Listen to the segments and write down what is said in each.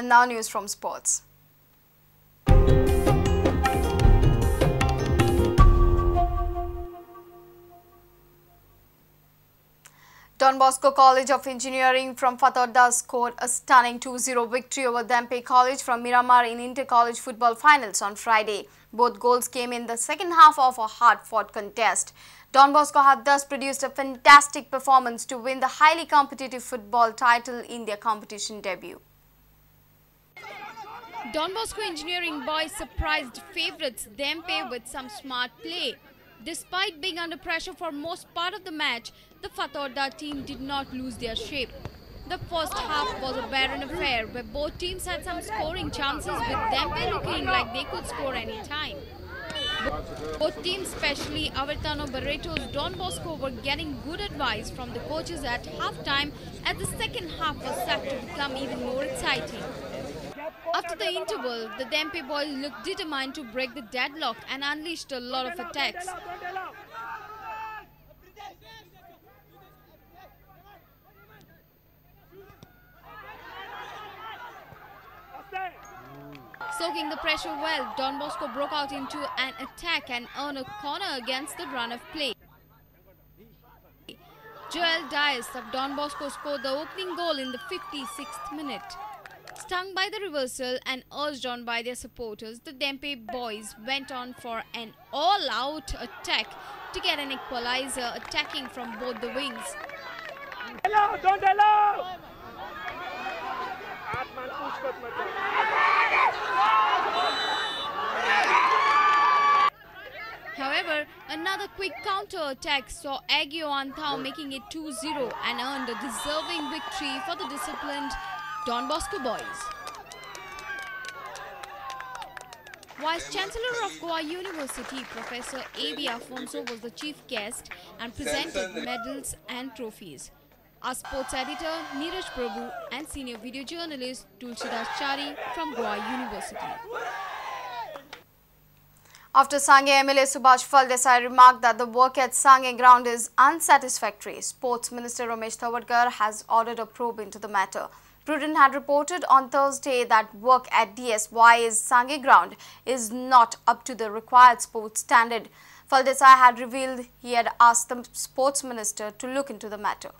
And now news from sports. Don Bosco College of Engineering from Fatorda scored a stunning 2-0 victory over Dhempe College from Miramar in inter-college football finals on Friday. Both goals came in the second half of a hard-fought contest. Don Bosco had thus produced a fantastic performance to win the highly competitive football title in their competition debut. Don Bosco Engineering boys surprised favourites Dhempe with some smart play. Despite being under pressure for most part of the match, the Fatorda team did not lose their shape. The first half was a barren affair where both teams had some scoring chances, with Dhempe looking like they could score any time. Both teams, especially Avertano Barreto's Don Bosco, were getting good advice from the coaches at halftime, as the second half was set to become even more exciting. After the interval, the Dhempe boys looked determined to break the deadlock and unleashed a lot of attacks. Soaking the pressure well, Don Bosco broke out into an attack and earned a corner against the run of play. Joel Dias of Don Bosco scored the opening goal in the 56th minute. Stung by the reversal and urged on by their supporters, the Dhempe boys went on for an all-out attack to get an equalizer, attacking from both the wings. Hello, don't allow! However, another quick counter-attack saw Agio Antao making it 2-0 and earned a deserving victory for the disciplined Don Bosco boys. Vice Chancellor of Goa University, Professor A.B. Afonso, was the chief guest and presented medals and trophies. Our sports editor Neeraj Prabhu and senior video journalist Tulsidas Chari from Goa University. After Sanguem MLA Subhash Phaldesai remarked that the work at Sanguem ground is unsatisfactory, Sports Minister Ramesh Tawadkar has ordered a probe into the matter. Prudent had reported on Thursday that work at DSY's Sanguem ground is not up to the required sports standard. Phaldesai had revealed he had asked the sports minister to look into the matter.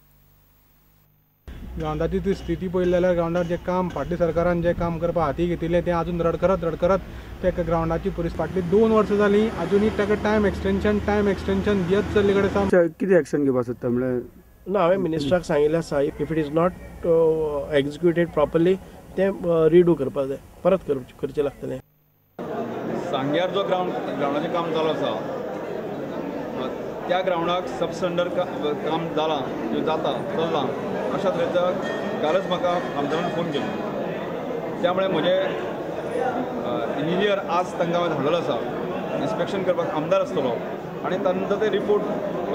ग्राउंडाची ती स्थिती पळयली जाल्यार ग्राउंडार जें काम फाटल्या सरकारान जें काम करपा हाती घेतिल्लें तें अजून रडकरत रडकरत त्या ग्राउंडाची परिस्थिती फाटली 2 वर्सां जालीं अजुनूय ताका टायम एक्सटेन्शन दियत चल्ले कडेन आसा. कितें एक्शन घेवपाक सोदता म्हणल्यार ना, हांवें मिनिस्टराक सांगिल्लें आसा, if it is not executed properly तें रिडू करपाक जाय, परत करचें लागतलें. सांग्यार जो ग्राउंडाचें काम चालू आसा त्या ग्राउंडाक सबस्टँडर्ड काम जालां जाता चल्लां अशा तरेचो कालच म्हाका आमदारान फोन केलो. त्यामुळे म्हजे इंजिनियर आज तांकां हांवें धाडलेलो आसा इन्स्पेक्शन करपाक, आमदार आसतलो आनी तांचो ते रिपोर्ट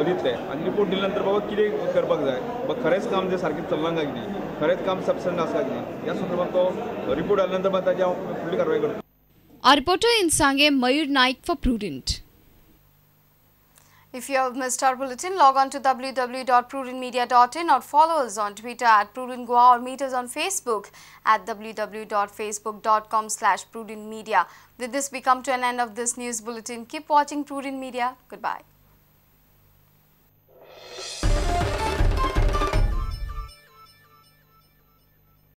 दितले आनी रिपोर्ट दिले नंतर बाबा कितें करपाक जाय, बाबा खरेंच काम जें सारकें चल्लां काय कितें, खरेंच काम सबस्टँडर्ड आसा कितें, ह्या संदर्भात तो रिपोर्ट आयल्या नंतर मागीर ताची हांव फुडली कारवाय करतलो. Our reporter in Sanguem, Mayur Naik for Prudent. If you have missed our bulletin, log on to www.prudentmedia.in or follow us on Twitter at PrudentGoa or meet us on Facebook at www.facebook.com/prudentmedia. With this, we come to an end of this news bulletin. Keep watching Prudent Media. Goodbye.